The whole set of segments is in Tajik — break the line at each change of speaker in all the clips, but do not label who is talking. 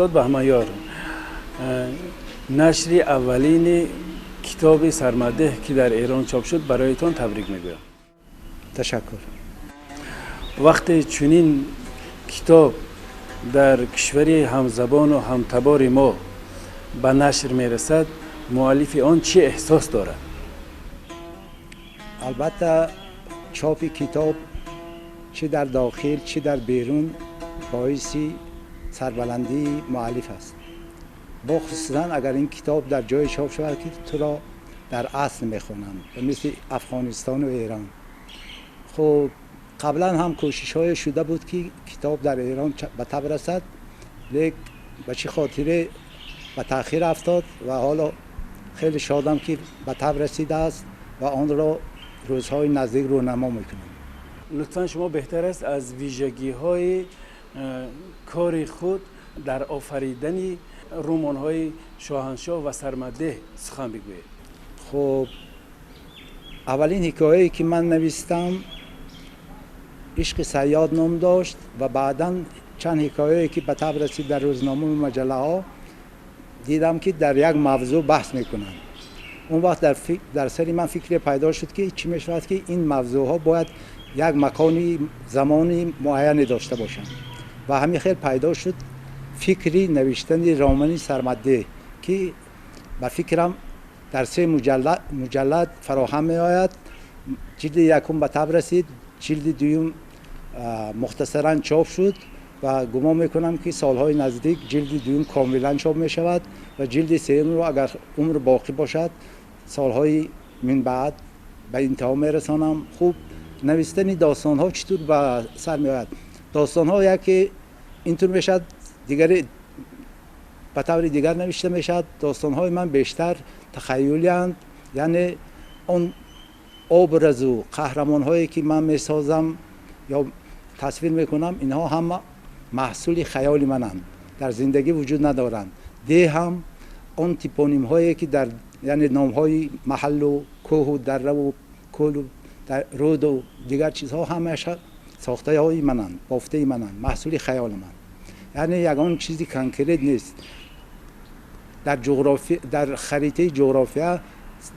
Устод Баҳмаёр, нашри аввалини китоби «Сармадеҳ», ки дар Эрон чоп шуд, бароятон табрик мегӯям.
Ташаккур.
Вақте чунин китоб дар кишвари ҳамзабону ҳамтабори мо ба нашр мерасад, муаллифи он чӣ эҳсос дорад?
Албатта, чопи китоб чӣ дар дохил, чӣ дар берун боиси сарбаландии муаллиф аст, бохусусан агар ин китоб дар ҷое чоп шавад, ки туро дар асл мехонанд, ба мисли Афғонистону Эрон. Хуб, қаблан ҳам кӯшишҳое шуда буд, ки китоб дар Эрон ба таб расад, лек ба чӣ хотире ба таъхир афтод ва ҳоло хеле шодам, ки ба таб расидааст ва онро рӯзҳои наздик рӯнамо мекунем.
Лутфан шумо беҳтар аст аз вижагиҳои кори худ дар офаридани романҳои «Шоҳаншоҳ» ва «Сармадеҳ» сухан бигӯед.
Хуб, аввалин ҳикояе, ки ман навистам, «Ишқи сайёд» ном дошт ва баъдан чанд ҳикояе, ки ба таб расид дар рӯзномаву маҷаллаҳо, дидам, ки дар як мавзӯъ баҳс мекунанд. Он вақт дар сари ман фикре пайдо шуд, ки чӣ мешавад, ки ин мавзӯъҳо бояд як макони замони муайяне дошта бошанд, ва ҳамин хел пайдо шуд фикри навиштани романи «Сармадеҳ», ки ба фикрам дар се муҷаллад фароҳам меояд. Ҷилди якум ба таб расид, ҷилди дуюм мухтасаран чоп шуд ва гумон мекунам, ки солҳои наздик ҷилди дуюм комилан чоп мешавад ва ҷилди сеюмро, агар умр боқӣ бошад, солҳои минбаъд ба интиҳо мерасонам. Хуб, навистани достонҳо чӣ тур ба сар меояд? Достонҳо яке интур мешавад, дигаре ба таври дигар навишта мешавад. Достонҳои ман бештар тахаюлианд, яъне он образу қаҳрамонҳое, ки ман месозам ё тасвир мекунам, инҳо ҳама маҳсули хаёли мананд, дар зиндагӣ вуҷуд надоранд. Деҳ ҳам, он типонимҳое, ки дар, яъне номҳои маҳаллу кӯҳу дарраву кӯлу руду дигар чизҳо, ҳамааш сохтаҳои мананд, бофтаи мананд, маҳсули хаёли ман, яъне ягон чизи конкрет нест. Дар харитаи ҷуғрофия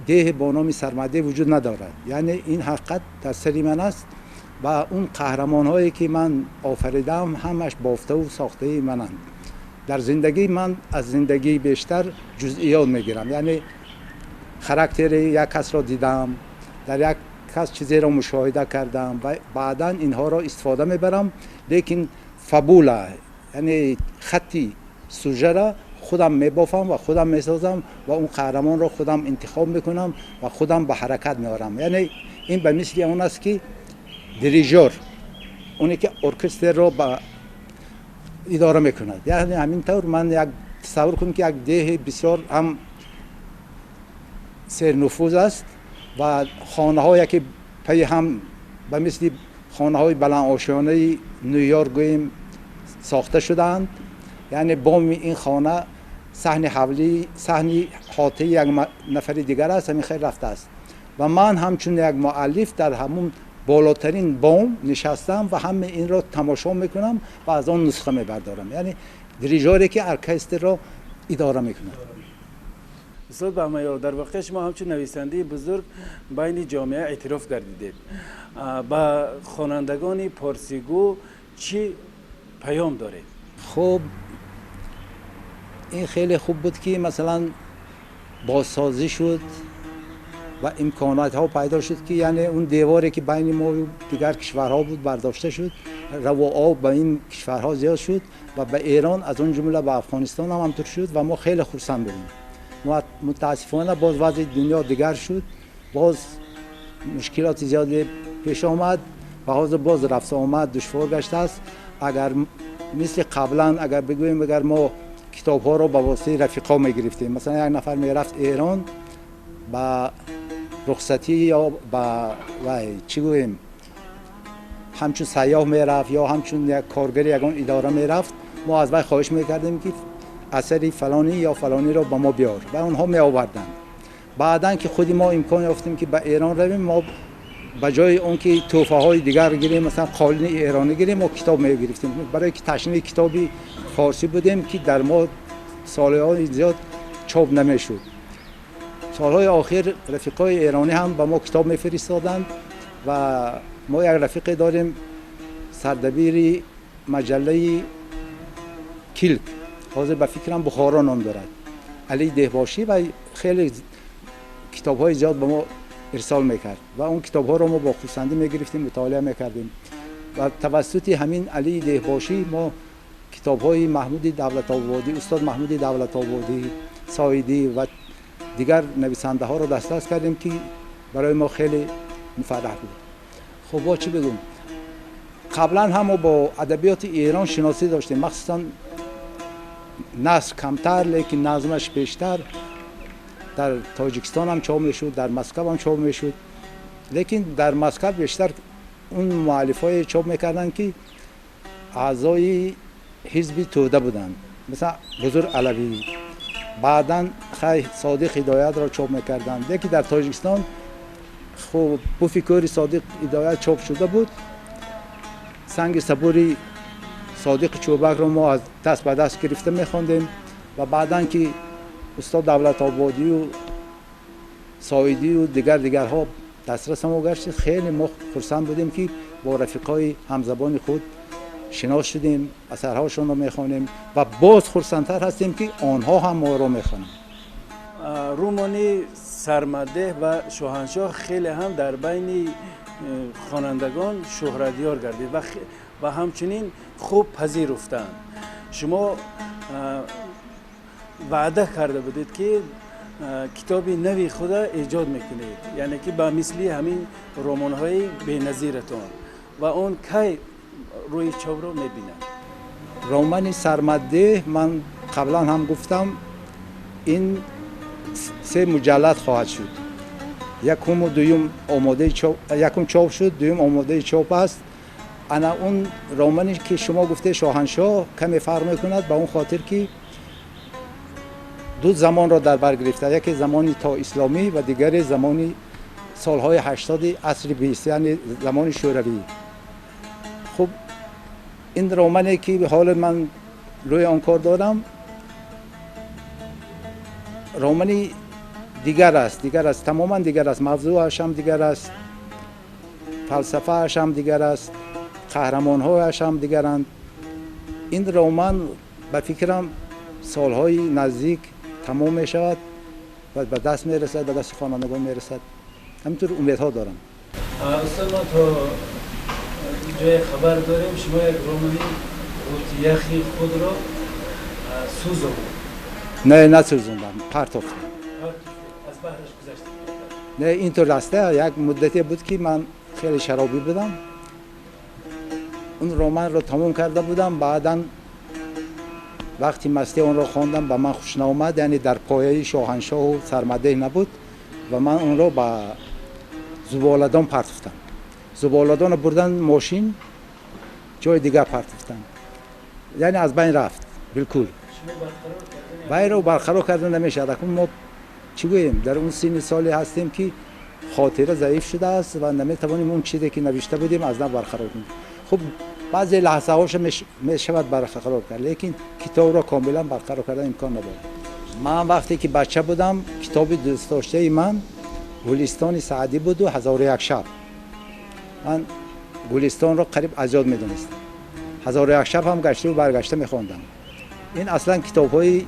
деҳ бо номи Сармадеҳ вуҷуд надорад, яъне ин ҳақиқат дар сари ман аст ва он қаҳрамонҳое, ки ман офаридаам, ҳамаш бофтаву сохтаи мананд. Дар зиндагӣ ман аз зиндагӣ бештар ҷузъиёт мегирам, яъне характери як касро дидам, дар як кас чизеро мушоҳида кардам ва баъдан инҳоро истифода мебарам, лекин фабула, яъне хатти сужара худам мебофам ва худам месозам ва он қаҳрамонро худам интихоб мекунам ва худам ба ҳаракат меорам. Яъне ин ба мисли он аст, ки дирижёр, оне ки оркестрро ба идора мекунад, яъне ҳамин тавр ман як тасаввур кунем, ки як деҳи бисёр ҳам сернуфуз аст ва хонаҳо яке пайи ҳам ба мисли хонаҳои баландошёнаи Ню-Йорк гӯем сохта шудаанд, яъне боми ин хона саҳни ҳавлӣ, саҳни ҳотаи як нафари дигар аст. Ҳамин хел рафтааст ва ман ҳамчун як муаллиф дар ҳамун болотарин бом нишастам ва ҳама инро тамошо мекунам ва аз он нусха мебардорам, яъне дирижёре, ки оркестрро идора мекунад.
Устод Баҳмаёр, дар воқеъ шумо ҳамчун нависандаи бузург байни ҷомеа эътироф гардидед. Ба хонандагони порсигӯ чӣ паём доред?
Хуб, ин хеле хуб буд, ки масалан бозсозӣ шуд ва имкониятҳо пайдо шуд, ки яъне он деворе, ки байни мо дигар кишварҳо буд, бардошта шуд, раву об ба ин кишварҳо зиёд шуд ва ба Эрон, аз он ҷумла ба Афғонистон ҳам ҳамтур шуд ва мо хеле хурсанд будем. Мутаассифона, боз вазъи дунё дигар шуд, боз мушкилоти зиёде пеш омад ва ҳозир боз рафту омад душвор гаштааст. Агар мисли қаблан агар бигӯем, агар мо китобҳоро ба воситаи рафиқо мегирифтем, масалан, як нафар мерафт Эрон ба рухсатӣ ё ба вай, чӣ гӯем, ҳамчун сайёҳ мерафт ё ҳамчун як коргари ягон идора мерафт, мо аз вай хоҳиш мекардем, ки асари фалонӣ ё фалониро ба мо биёр, ва онҳо меоварданд. Баъдан ки худи мо имкон ёфтем, ки ба Эрон равем, мо ба ҷои он ки тӯҳфаҳои дигар гирем, масалан қолини эронӣ гирем, мо китоб мегирифтем, барои ки ташнаи китоби форсӣ будем, ки дар мо солҳои зиёд чоп намешуд. Солҳои охир рафиқҳои эронӣ ҳам ба мо китоб мефиристоданд ва мо як рафиқе дорем, сардабири маҷаллаи Килк, ҳозир ба фикрам Бухоро ном дорад, Алӣ Деҳбошӣ, ва хеле китобҳои зиёд ба мо ирсол мекард ва он китобҳоро мо бо хурсандӣ мегирифтем, мутолиа мекардем. Ва тавассути ҳамин Алии Деҳбошӣ мо китобҳои Маҳмуди Давлатободӣ, устод Маҳмуди Давлатободӣ, Соидӣ ва дигар нависандаҳоро дастрас кардем, ки барои мо хеле муфарраҳ буд. Хуб, бо чӣ бигӯм, қаблан ҳам мо бо адабиёти Эрон шиносӣ доштем, махсусан наср камтар, лекин назмаш бештар. Дар Тоҷикистон ҳам чоп мешуд, дар Москав ҳам чоп мешуд, лекин дар Москав бештар он муаллифҳое чоп мекарданд, ки аъзои ҳизби Тӯда буданд, масалан Бузург Алавӣ, баъдан хай Содиқ Ҳидоятро чоп мекарданд. Лекин дар Тоҷикистон хуб Буфи кӯри Содиқ Ҳидоят чоп шуда буд, Санги сабури Содиқи Чӯбакро мо аз даст ба даст гирифта мехондем ва баъдан ки устод Давлатободию Соидию дигар дигарҳо дастраса мо гаштед, хеле мо хурсанд будем, ки бо рафиқҳои ҳамзабони худ шинос шудем, асарҳошонро мехонем ва боз хурсандтар ҳастем, ки онҳо ҳам моро мехонанд.
Романи Сармадеҳ ва Шоҳаншоҳ хеле ҳам дар байни хонандагон шӯҳратёр гардид ва ҳамчунин хуб пазируфтанд. Шумо ваъда карда будед, ки китоби нави худа эҷод мекунед, яъне ки ба мисли ҳамин романҳои беназиратон, ва он кай рӯи чопро мебинад?
Романи Сармаддеҳ, ман қаблан ҳам гуфтам, ин се муҷаллад хоҳад шуд. Якуму дуюм омодаи чоп, якум чоп шуд, дуюм омодаи чоп аст. Ана он романе ки шумо гуфте, Шоҳаншоҳ, каме фарқ мекунад, ба он хотир ки ду замонро дар бар гирифта: яке замони то исломӣ ва дигаре замони солҳои 80-и асри 20, яъне замони Шӯравӣ. Хуб, ин романе ки ҳоло ман рӯи он кор дорам, романи дигар аст, дигар аст, тамоман дигар аст. Мавзӯаш ҳам дигар аст, фалсафааш ҳам дигар аст, қаҳрамонҳояш ҳам дигаранд. Ин роман ба фикрам солҳои наздик тамом мешавад ва ба даст мерасад, ба дасти хонандагон мерасад. Ҳаминтур умедҳо дорам.
Устод, мо то ҷое хабар дорем, шумо як романи Ғутияхи худро сӯзонд.
Не, насӯзондам, партофтам.
Аз баҳраш гузаштед?
Не, интур аст, як муддате буд, ки ман хеле шаробӣ будам, он романро тамом карда будам. Баъдан вақти мастӣ онро хондам, ба ман хуш наомад, яъне дар пояи Шоҳаншоҳу Сармадеҳ набуд ва ман онро ба зуболадон партофтам. Зуболадонро бурдан мошин, ҷои дигар партофтам, яъне аз байн рафт билкул. Вайро барқарор карда намешавад. Акнун мо чӣ гӯем, дар он синни соле ҳастем, ки хотира заиф шудааст ва наметавонем он чизе ки навишта будем аз нав барқарор кунем. Хуб, баъзе лаҳзаҳоша мешавад барқарор кард, лекин китобро комилан барқарор кардан имкон надорад. Ман вақте ки бача будам, китоби дӯстдоштаи ман Гулистони Саъдӣ буду Ҳазору як шаб. Ман Гулистонро қариб аз ёд медонистам, Ҳазору як шаб ҳам гаштаву баргашта мехондам. Ин аслан китобҳои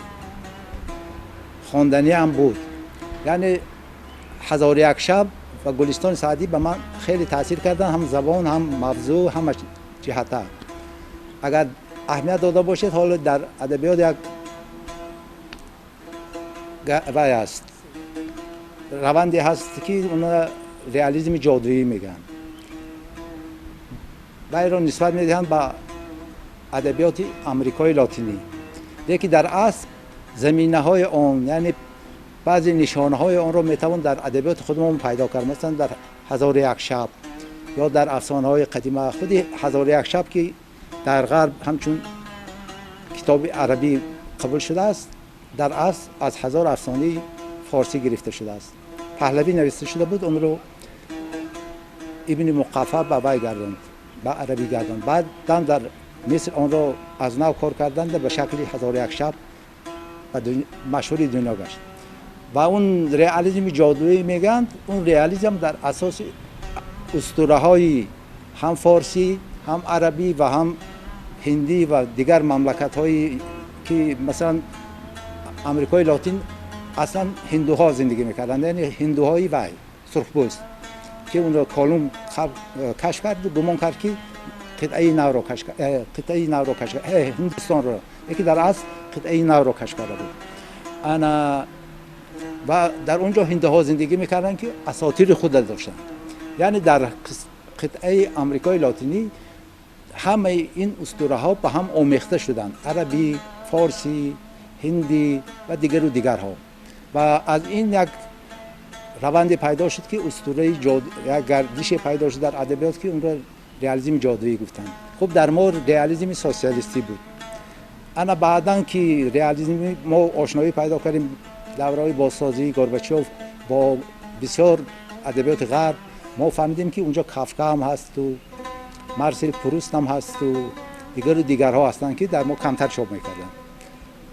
хонданӣ ҳам буд, яъне Ҳазору як шаб ва Гулистони Саъдӣ ба ман хеле таъсир карданд, ҳам забон, ҳам мавзӯъ, ҳама ҷиҳата. Агар аҳамият дода бошед, ҳоло дар адабиёт як вай аст, раванде ҳаст, ки уна реализми ҷодуӣ мегӯянд. Вайро нисбат медиҳанд ба адабиёти Амрикои Лотинӣ, лекин дар асл заминаҳои он, яъне баъзе нишонаҳои онро метавон дар адабиёти худмон пайдо кард, масалан дар Ҳазору як шаб ё дар афсонаҳои қадима. Худи Ҳазору як шаб, ки дар Ғарб ҳамчун китоби арабӣ қабул шудааст, дар асл аз 1000 афсонаи форсӣ гирифта шудааст, паҳлавӣ нависта шуда буд. Онро Ибни Муқаффа ба вай гардонд, ба арабӣ гардонд. Баъдан дар Миср онро аз нав кор карданд, ба шакли «Ҳазору як шаб» машҳури дунё гашт. Ва он реализми ҷодуӣ мегӯянд, он реализм дар асоси устураҳои ҳам форсӣ, ҳам арабӣ ва ҳам ҳиндӣ ва дигар мамлакатҳое ки, масалан, Амрикои Лотин аслан ҳиндуҳо зиндагӣ мекарданд, яъне ҳиндуҳои вай сурхпӯст, ки онро Колумб кашф кард, гумон кард, ки қитъаи навро кашф, Ҳиндустонро, яке дар асл қитъаи навро кашф карда буд. Ана ва дар он ҷо ҳиндуҳо зиндагӣ мекарданд, ки асотири худа доштанд. Яъне дар қитъаи Амрикои Лотинӣ ҳамаи ин устураҳо ба ҳам омехта шуданд: арабӣ, форсӣ, ҳиндӣ ва дигару дигарҳо. Ва аз ин як раванде пайдо шуд, ки устураи як гардише пайдо шуд дар адабиёт, ки онро реализми ҷодуӣ гуфтанд. Хуб, дар мо реализми социалистӣ буд. Ана баъдан ки реализми мо ошноӣ пайдо кардем, давраҳои бозсозии Горбачёв, бо бисёр адабиёти ғарб, мо фаҳмидем, ки унҷо Кафка ҳам ҳасту Марсел Пруст ҳам ҳасту дигару дигарҳо ҳастанд, ки дар мо камтар чоп мекарданд.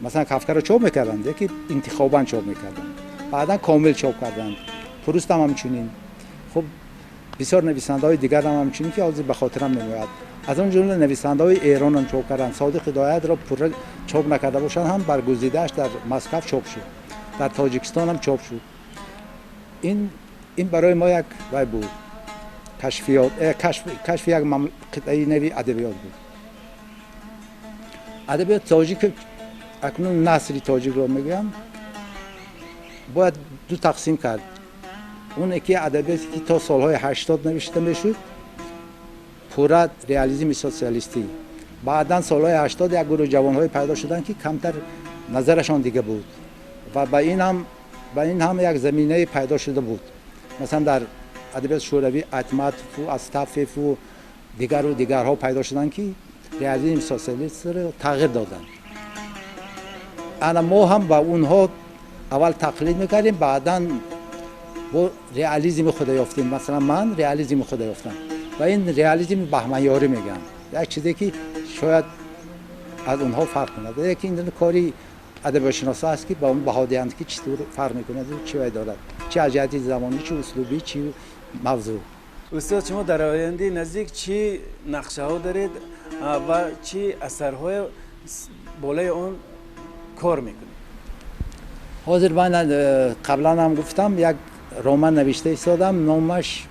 Масалан, Кафкаро чоп мекарданд, яки интихобан чоп мекарданд, баъдан комил чоп карданд. Пруст ҳам ҳамчунин. Хуб, бисёр нависандаҳои дигарам ҳамчунин, ки ҳозир ба хотирам намеояд. Аз он ҷумла нависандаҳои Эронам чоп карданд. Содиқ Ҳидоятро пурра чоп накарда бошанд ҳам, баргузидааш дар Москав чоп шуд, дар Тоҷикистонам чоп шуд. Ин барои мо як вай буд, кашфиёт, кашфи як қитъаи нави адабиёт буд. Адабиёти тоҷик, акнун насри тоҷикро мегӯям, бояд ду тақсим кард. Оне ки адабиёте ки то солҳои 80 навишта мешуд, пурра реализми социалистӣ. Баъдан солҳои 80 як гурӯҳ ҷавонҳое пайдо шуданд, ки камтар назарашон дига буд ва ба ин ҳам як заминае пайдо шуда буд. Масалан, дар адабиёти шӯравӣ Айтматову Астафьеву дигару дигарҳо пайдо шуданд, ки реализми социалистро тағйир доданд. Ана мо ҳам ба онҳо аввал тақлид мекардем, баъдан бо реализми худа ёфтем. Масалан, ман реализми худа ёфтам ва ин реализми Баҳманёрӣ мегӯям, як чизе ки шояд аз онҳо фарқ кунад. Яке ин кори адабиётшиносо аст, ки ба он баҳо диҳанд, ки чӣ тур фарқ мекунад, чӣ вай дорад, чи аз ҷиҳати замонӣ, чи услубӣ, чи мавзӯъ.
Устод, шумо дар ояндаи наздик чӣ нақшаҳо доред ва чӣ асарҳое болои он кор мекунед?
Ҳозир ман қаблан ҳам гуфтам, як роман навишта истодам, номаш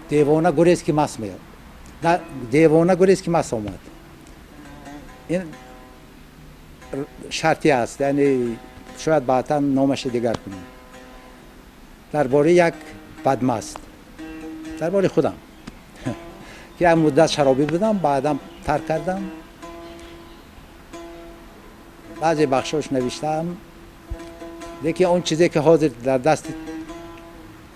«Девона гурез ки маст меяд, девона гурез ки маст омад». Ин шартӣ аст, яъне шояд баъдтан номаша дигар кунем. Дар бораи як бадмаст, дар бораи худам, ки як муддат шаробӣ будам, баъдам тарк кардам. Баъзе бахшош навиштаам, лекин он чизе ки ҳозир дар дасти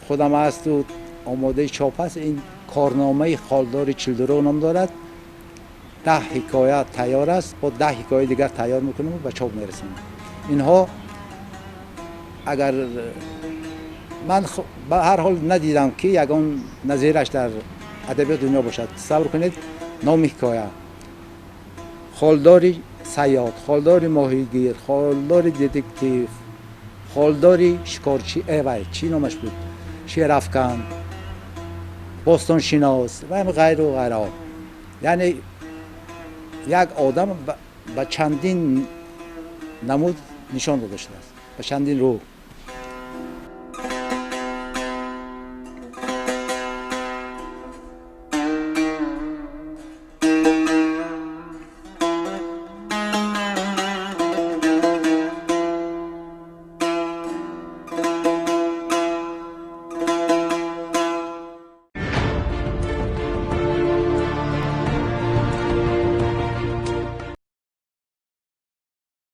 худам асту омодаи чоп аст, ин «Корномаи холдори чилдурӯғ» ном дорад. 10 ҳикоя тайёр аст, бо 10 ҳикояи дигар тайёр мекунем, ба чоп мерасонем. Инҳо агар ман ба ҳар ҳол надидам, ки ягон назираш дар адабиёти дунё бошад. Тасаввур кунед, номи ҳикоя: холдори сайёд, холдори моҳигир, холдори детектив, холдори шикорчи, вай чӣ номаш буд, шерафкан, бостоншинос ва ғайру ғайраҳо. Яъне як одам ба чандин намуд нишон дода шудааст, ба чандин рӯҳ.